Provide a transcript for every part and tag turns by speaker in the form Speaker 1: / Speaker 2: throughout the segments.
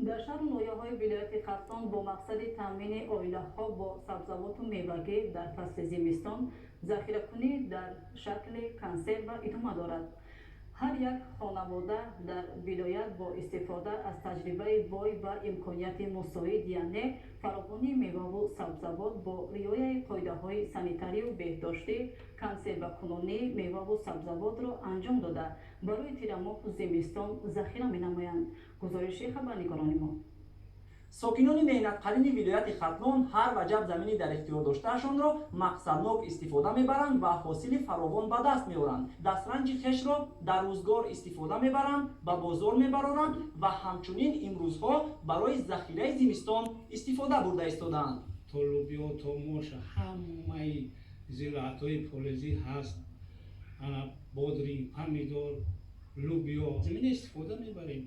Speaker 1: Дар шаҳру ноҳияҳои вилояти Хатлон бо мақсади таъмини оилаҳо бо сабзавоту мевагӣ дар фасли зимистон захиракунӣ дар шакли консерва идома дорад. Ҳар як хонавода дар вилоят бо истифода аз таҷрибаи бой ва имконияти мусоид, яъне фаровонии меваву сабзавот, бо риояи қоидаҳои санитарию беҳдоштӣ консервакунонии меваву сабзавотро анҷом дода, барои тирамоҳу зимистон захира менамоянд. Гузориши хабарнигорони мо.
Speaker 2: Сокинони меҳнатқарини вилояти Хатлон ҳар ваҷаб замини дар ихтиёр доштаашонро мақсаднок истифода мебаранд ва ҳосили фаровон ба даст меоранд. Дастранҷи хешро дар рӯзгор истифода мебаранд, ба бозор мебароранд ва ҳамчунин имрӯзҳо барои захираи зимистон истифода бурда истодаанд.
Speaker 3: То лӯбиё, то моша, ҳамаи зироатҳои полезӣ ҳаст. Ана бодринг, помидор, лӯбиё, замина истифода мебарем.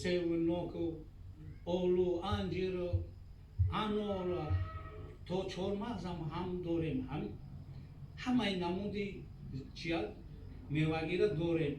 Speaker 3: Севу ноку, олу, анҷиру, анор, то чормағзам ҳам дорем. Ҳамаи намуди чия мевагира дорем,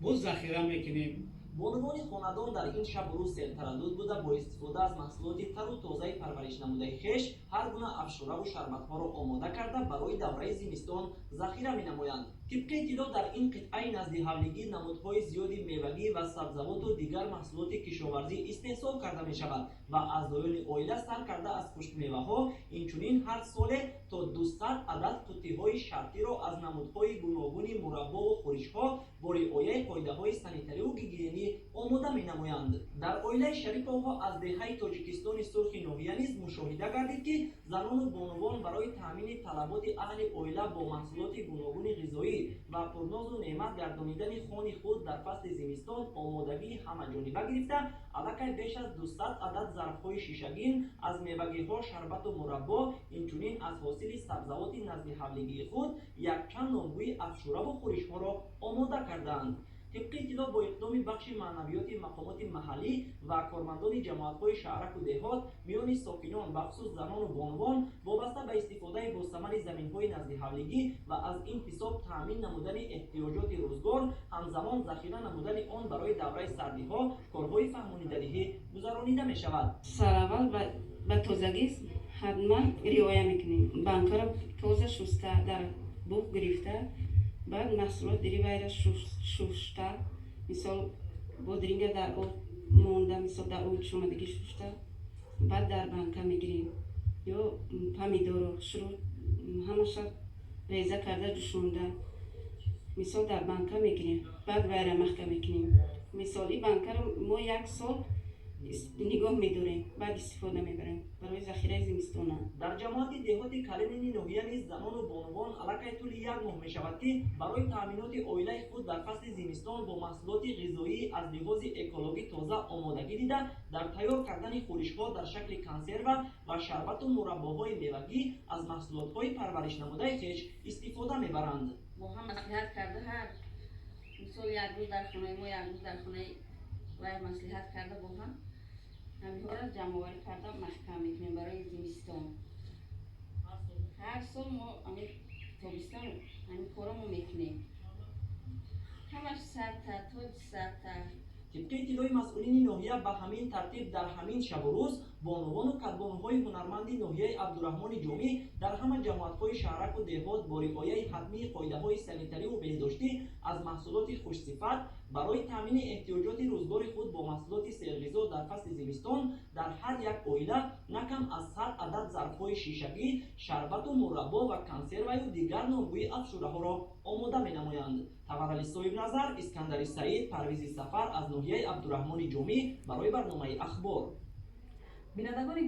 Speaker 3: боз захира мекунем.
Speaker 2: Бонувони хонадон дар ин шабу рӯз сертараддуд буда, бо истифода аз маҳсулоти тару тозаи парваришнамудаи хеш ҳар гуна афшураву шарбатҳоро омода карда, барои давраи зимистон захира менамоянд. Тибқи иттилоъ, дар ин қитъаи наздиҳавлигӣ намудҳои зиёди мевагӣ ва сабзавоту дигар маҳсулоти кишоварзӣ истеҳсол карда мешавад ва аъзоёни оила сар карда аз хушкмеваҳо, инчунин ҳар соле то 200 адад қуттиҳои шартиро аз намудҳои гуногуни мураббову хӯришҳо бо риояи қоидаҳои санитариву гигиенӣ омода менамоянд. Дар оилаи Шариповҳо аз деҳаи Тоҷикистони Сурхи ноҳия низ мушоҳида гардид, ки занону бонувон барои таъмини талаботи аҳли оила бо маҳсулоти гуногуни ғизоӣ ва пурнозу неъмат гардонидани хони худ дар фасли зимистон омодагии ҳамаҷониба гирифта, аллакай беш аз 200 адад зарфҳои шишагин аз мевагиҳо, шарбату мураббо, инчунин аз ҳосили сабзавоти наздиҳавлигии худ якчанд номгӯи афшураву хӯришҳоро омода кардаанд. Тибқи иттилоъ, бо иқдоми бахши маънавиёти мақомоти маҳаллӣ ва кормандони ҷамоатҳои шаҳраку деҳот миёни сокинон, бахусус занону бонувон, вобаста ба истифодаи босамари заминҳои наздиҳавлигӣ ва аз ин ҳисоб таъмин намудани эҳтиёҷоти рӯзгор, ҳамзамон захира намудани он барои давраи сардиҳо корҳои фаҳмонидадиҳӣ гузаронида мешавад.
Speaker 4: Сараввал ба тозагӣ ҳатман риоя мекунем. Банкаро тоза шуста, дар буғ гирифта, баъд маҳсулот диривайра шушта, мисол, бодринга дар об монда, мисол, дар об ҷӯшомадагӣ шушта, баъд дар банка мегирем. Ё помидору шурӯ ҳамаша реза карда, ҷӯшонда, мисол, дар банка мегирем, баъд вайра маҳкам мекунем. Мисол, и банкаро мо як сол нигоҳ медорем, баъд истифода мебарем барои захираи зимистона.
Speaker 2: Дар ҷамоати деҳоти Калинини ноҳия низ занону бонувон аллакай тӯли як моҳ мешавад, ки барои таъминоти оилаи худ дар фасли зимистон бо маҳсулоти ғизоӣ аз лиҳози экологӣ тоза омодагӣ дида, дар тайёр кардани хӯришҳо дар шакли консерва ва шарбату мураббоҳои мевагӣ аз маҳсулотҳои парваришнамудаи хеш истифода мебаранд.
Speaker 5: Бо ҳам маслиҳат карда, ҳар мисол, як рӯз дар хонаи мо, як рӯз дар хонаи вай, маслиҳат карда, бо ҳам ҳаминҳоро ҷамъоварӣ карда, маҳкам мекунем барои зимистон. Ҳар сол мо ҳамин тобистон ҳамин корро мо мекунем, ҳамаш 100-та то 200-та.
Speaker 2: Тибқи иттилои масъулини ноҳия, ба ҳамин тартиб дар ҳамин шабу рӯз бонувону кадбонуҳои ҳунарманди ноҳияи Абдураҳмони Ҷомӣ дар ҳама ҷамоатҳои шаҳраку деҳот бо риояи ҳатмии қоидаҳои санитариву беҳдоштӣ аз маҳсулоти хушсифат барои таъмини эҳтиёҷоти рӯзгори худ бо маҳсулоти серғизо дар фасли зимистон дар ҳар як оила на кам аз 100 адад зарфҳои шишагӣ, шарбату мураббо ва консерваю дигар номгӯи афшураҳоро омода менамоянд. Таваррали Соҳибназар, Искандари Саид, Парвизи Сафар аз ноҳияи Абдураҳмони Ҷомӣ барои барномаи «Ахбор».
Speaker 1: Бинандагони